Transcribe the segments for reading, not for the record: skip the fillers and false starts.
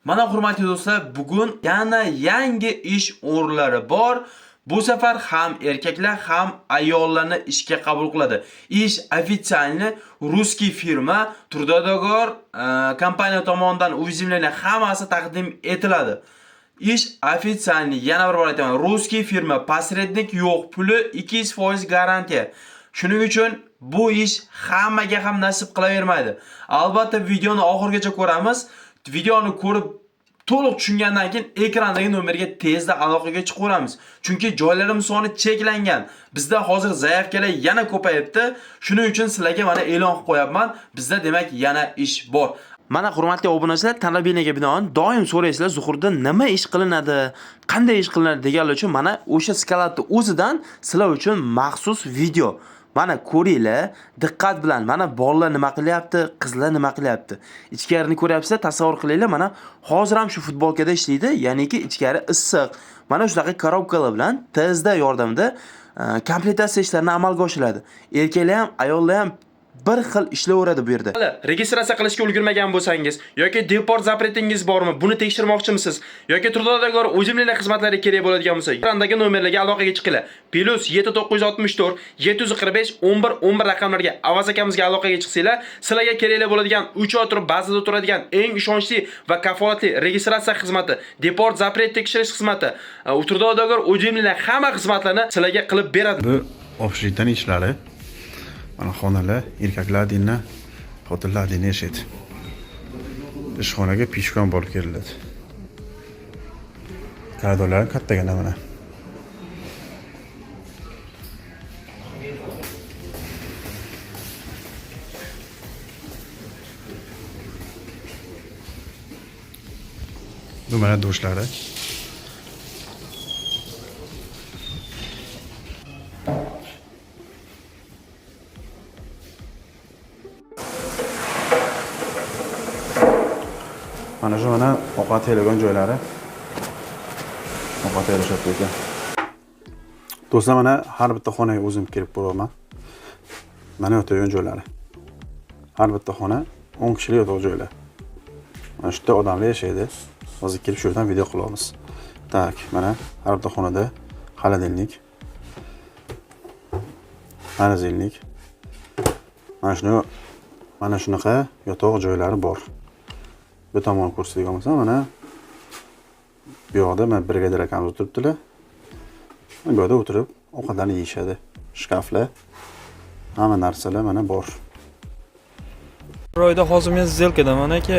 Mana hurmatli do'stlar, bugun yana yangi ish o'rinlari bor. Bu safar ham erkaklar, ham ayollarni ishga qabul qiladi. Ish официальный русский firma Трудодоговор kompaniya tomonidan уведомление hammasi taqdim etiladi. Ish официальный, yana bir bor aytaman, русский firma, посредник yo'q, puli 200% garantiya. Shuning uchun bu ish hammaga ham nasib qilavermaydi. Albatta videoni oxirigacha ko'ramiz. Videoni ko'rib to'liq tushungandan keyin ekrandagi nomerga tezda aloqaga chiqaveramiz. Chunki joylarimiz soni cheklangan. Bizda hozir заявка lar yana ko'payibdi. Shuning uchun sizlarga mana e'lon qilib qo'yapman. Bizda demak yana ish bor. Mana hurmatli obunachilar, talabinaga binoan doim so'raysizlar, Zuhurda nima ish qilinadi, qanday ish qilinadi deganlar uchun mana o'sha склад ni o'zidan sizlar uchun maxsus video. Mana ko'ringlar, diqqat bilan mana bolalar nima qilyapti, qizlar nima qilyapti. Ichkarini ko'ryapsizlar, tasavvur qilinglar, mana hozir ham shu futbolkada ishlaydi, ya'niki ichkari issiq. Mana shunaqa коробка lar bilan tezda yordamida komplektatsiya ishlarini amalga oshiriladi. Erkaklar ham, ayollar ham bir xil ishlayveradi bu yerda. Hali registratsiya qilishga ulgurmagan bo'lsangiz yoki deport запрет ingiz bormi, buni tekshirmoqchimisiz yoki Трудодоговор уведомление xizmatlari kerak bo'ladigan bo'lsa, ekrandagi nomerlarga aloqaga chiqinglar. Plus 7964 745 11 11 raqamlarga Avaz akamizga aloqaga chiqsanglar, sizlarga kerakli bo'ladigan 3 oy turib bazada turadigan eng ishonchli va kafolatli registratsiya xizmati, deport запрет tekshirish xizmati, Трудодоговор уведомление hamma xizmatlarni sizlarga qilib beradi. Bu общежитие ning ishlari. Mana xonalar, erkaklar отдельно, xotinlar отдельно yashaydi. Ishxonaga пешком borib keriladi. Koridorlar kattagina mana. Bu mana dushlari. Mana shu mana ovqat yeyilgan joylari. Ovqat yeyilishyapti ekan. Do'stlar, mana har bitta xonaga o'zim kirib ko'raman. Mana yotadigan joylari. Har bitta xona 10 kishilik yotoq joylar. Mana shu yerda odamlar yashaydi. Hozir kelib shu yerdan video qilamiz. Так, mana har bitta xonada холодильник, морозильник. Mana shuni mana shunaqa yotoq joylari bor. Bu tomonni ko'rsatadigan bo'lsam, mana bu yoqda mana brigadir akamiz o'tiribdilar. Bu yoqda o'tirib ovqatlarni yeyishadi. Shkaflar, hamma narsalar mana bor. Bir oyda hozir men сделка daman aka.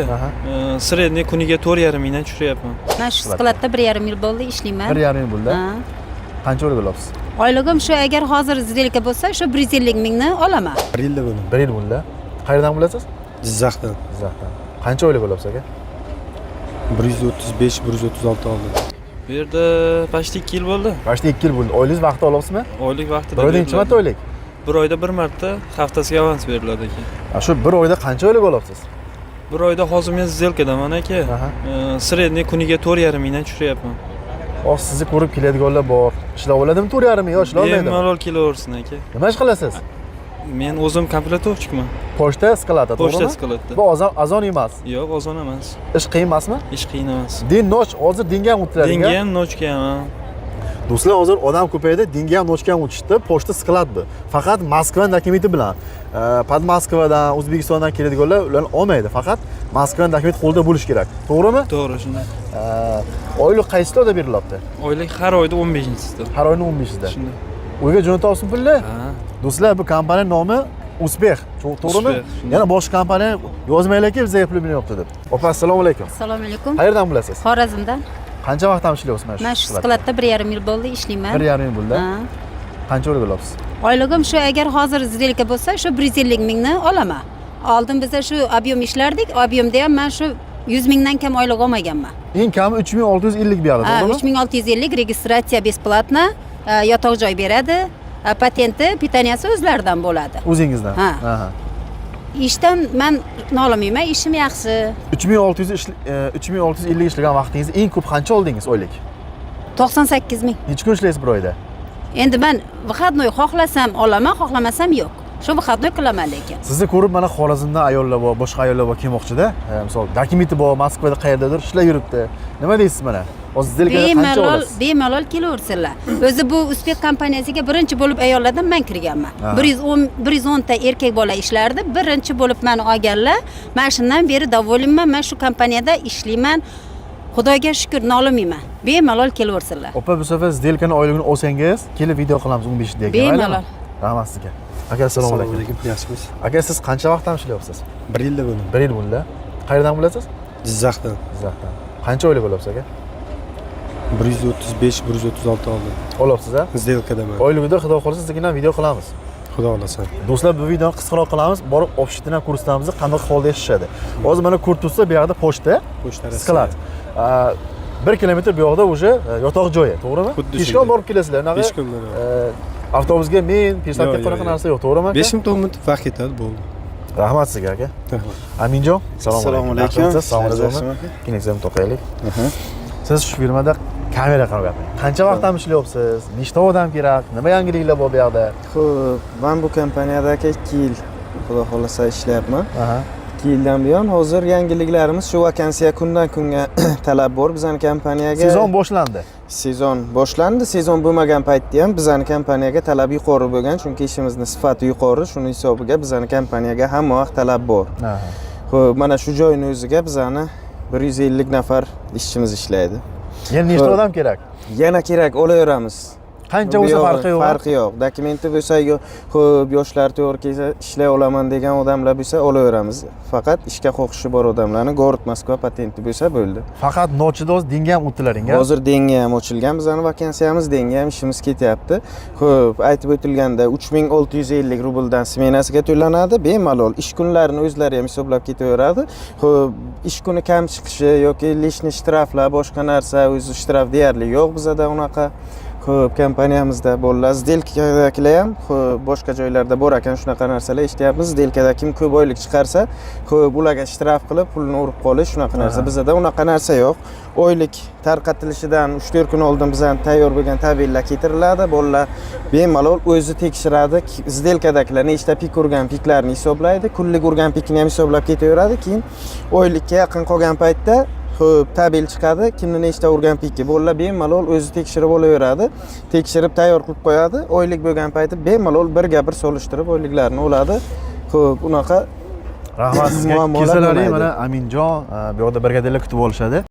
Средний kuniga 4,5 mingdan tushiryapman. Man shu склад da 1,5 yil bo'ldi ishlayman. 1,5 yil bo'ldi. Ha. Qancha oylik olyapsiz? Oyligim shu agar hozir сделка bo'lsa, shu 150 mingni olaman. Bir yilda bo'ldi. Bir yil bo'ldi. Qayerdan bo'lasiz? Jizzaxdan. Jizzaxdan. Qancha oylik olyapsiz aka? 135, 136 oldim. Bu yerda почти 2 yil bo'ldi. Почти 2 yil bo'ldi. Oyligingiz vaqtida olyapsizmi? Oylik vaqtida. Bir oyda necha marta oylik? Bir oyda bir marta haftasiga avans beriladi aka. Ha, shu bir oyda qancha oylik olyapsiz? Bir oyda hozir men сделка daman aka. Средний kuniga 4,5 mingdan tushiryapman. Hozir sizni ko'rib keladiganlar bor. Ishlab oladimi 4,5 ming yo ishlab olmaydimi? Bemalol kelaversin aka. Nima ish qilasiz? Men o'zim комплектовщик man. Pochta склад da, Pochta to'g'rimi? склад da. Bu ozon emas. Yo'q, ozon emas. Ish qiyin emasmi? Ish qiyin emas. День ночь hozir день ga ham o'tiladi. День ga ham, ночь ga ham. Ha. Do'stlar, hozir odam ko'paydi, день ga ham, ночь ga ham o'tishdi. Pochta склад bu. Faqat Moskva документ i bilan. Под Moskvadan, O'zbekistondan keladiganlar ularni olmaydi. Faqat Moskva документ qo'lda bo'lishi kerak. To'g'rimi? To'g'ri, shunday. Oylik qaysi to'da berilyapti? Oylik har oyda 15-sida. Har oyning 15-ida. Shunday. Uyga jo'natyapsizmi pulni? Ha. Do'stlar, bu kompaniya nomi Успех. To'g'rimi? Успех, shunday. Yana boshqa kompaniya yozmanglarki, bizga pul bermayapti deb. Opa, assalomu alaykum. Assalomu alaykum. Qayerdan bilasiz? Xorazmdan. Qancha vaqtdan ishlayapsiz mana shu? Man shu склад da? склад da 1,5 yil bo'ldi ishlayman. 1,5 yil bo'ldi. Ha. Qancha oylik olyapsiz? Oyligim shu agar hozir сделка bo'lsa, shu 150 mingni olaman. Oldin biza shu объем ishlardik, объем da ham man shu 100 mingdan kam oylik olmaganman. Eng kami 3650 beradi, Ha, to'g'rimi? 3650 registratsiya бесплатно, yotoq joy beradi, patenti, питания si o'zlaridan bo'ladi. O'zingizdan. Ha. Aha. Ishdan man nolimayman, ishim yaxshi. 3650 ishlagan vaqtingizda eng ko'p qancha oldingiz oylik? 98 ming. Necha kun ishlaysiz bir oyda? Endi man выходной xohlasam olaman, xohlamasam yo'q. Shu выходной qilaman lekin. Sizni ko'rib mana Xorazmdan ayollar bor, boshqa ayollar bor kelmoqchida. Misol dokumenti bor, Moskvada qayerdadir ishlab yuribdi. Nima deysiz mana? Hozir сделка da qancha Bemalol, olasiz? bemalol kelaversinlar. O'zi bu Успех kompaniyasiga birinchi bo'lib ayollardan man kirganman. 110, 110 ta erkak bola ishlardi. Birinchi bo'lib mani olganlar. Man shundan beri доволен man. Man shu kompaniyada ishlayman. Xudoga shukur, nolimayman. Bemalol kelaversinlar. Opa, bu safar сделка ni oyligini olsangiz, kelib video qilamiz 15 da. Bemalol. Rahmat sizga. Aka, assalomu alaykum. Yaxshimisiz? Aka, siz qancha vaqtdan ishlayapsiz? Bir yilda bo'ldim. Bir yil bo'ldi. Qayerdan bo'lasiz? Jizzaxdan. Jizzaxdan. Qancha oylik olyapsiz, aka? 135, 136 oldim. Olyapsiz, a? Сделка daman. Oyligida xudo xohlasa siznikidan ham video qilamiz. Xudo xohlasa. Do'stlar, bu videoni qisqaroq qilamiz, borib общежитие ni ham ko'rsatamiz, qanday holda yashashadi. Hozir mana ko'rib tursa, bu yoqda pochta, Pochta Rossiya. Склад. 1 kilometr bu yoqda уже yotoq joyi, to'g'rimi? Xuddi Пешком shunday. borib kelasizlar. Unaqa Пешком mana. Avtobusga men, пересадка Yo'q, qanaqa yo'q, narsa yo'q, to'g'rimi, aka? 5 minut, 10 minut vaqt ketadi, bo'ldi. Rahmat sizga, aka. Rahmat. Aminjon, assalomu Assalomu alaykum. Yaxshimisiz? Assalomu alaykum. Yaxshimi, aka? Keyin to'qaylik. Siz shu firmada kamera qarab gapiring. Qancha vaqtdan ishlayapsiz? Nechta odam kerak? Nima yangiliklar bor bu yoqda? Xo'p, man bu kompaniyada aka 2 yil xudo xohlasa ishlayapman. 2 yildan buyon hozir yangiliklarimiz shu vakansiya kundan kunga talab bor bizani kompaniyaga. Sezon boshlandi. Sezon boshlandi. Sezon bo'lmagan paytda ham bizani kompaniyaga talab yuqori bo'lgan, chunki ishimizni sifati yuqori, shuni hisobiga bizani kompaniyaga hamma vaqt talab bor. Xo'p, mana shu joyni o'ziga bizani 150 nafar ishchimiz ishlaydi. Yana nechta Xo'p. odam kerak? Yana kerak, olaveramiz. Qancha bo'lsa Bu yog'i farqi yo'q. Farqi yo'q. Dokumenti bo'lsa, xo'p, yoshlar to'g'ri kelsa ishlay olaman degan odamlar bo'lsa olaveramiz. Faqat ishga xohishi bor odamlarni, город Moskva patenti bo'lsa bo'ldi. Faqat ночь da o'zi день ga ham o'tdilaring, a? Hozir день ga ham ochilgan bizani vakansiyamiz, день ga ham ishimiz ketyapti. Xo'p, aytib o'tilganda 3650 rubldan smenasiga to'lanadi. Bemalol ish kunlarini o'zlari ham hisoblab ketaveradi. Xo'p, ish kuni kam chiqishi yoki лишний shtraflar, boshqa narsa, o'zi shtraf deyarli yo'q bizada unaqa. Xo'p, kompaniyamizda bolalar сделка dagilar ham, xo'p, boshqa joylarda bor ekan shunaqa narsalar eshityapmiz. Сделка da kim ko'p oylik chiqarsa, xo'p, ularga shtraf qilib pulini urib qolish, shunaqa narsa. Bizada unaqa narsa yo'q. Oylik tarqatilishidan 3-4 kun oldin bizani tayyor bo'lgan tabellar keltiriladi. Bolalar bemalol o'zi tekshiradi. Сделка dagilar nechta pik urgan, piklarni hisoblaydi. Kunlik urgan pikini ham hisoblab ketaveradi. Keyin oylikka yaqin qolgan paytda, xo'p, tabel chiqadi, kimni nechta urgan piki. Bolalar bemalol o'zi tekshirib olaveradi. Tekshirib tayyor qilib qo'yadi. Oylik bo'lgan payti bemalol birga bir solishtirib oyliklarni oladi. Xo'p, unaqa Rahmat sizga. muammolar Kelsalaring bo'lmaydi. mana Aminjon, bu yoqda brigadirlar kutib olishadi.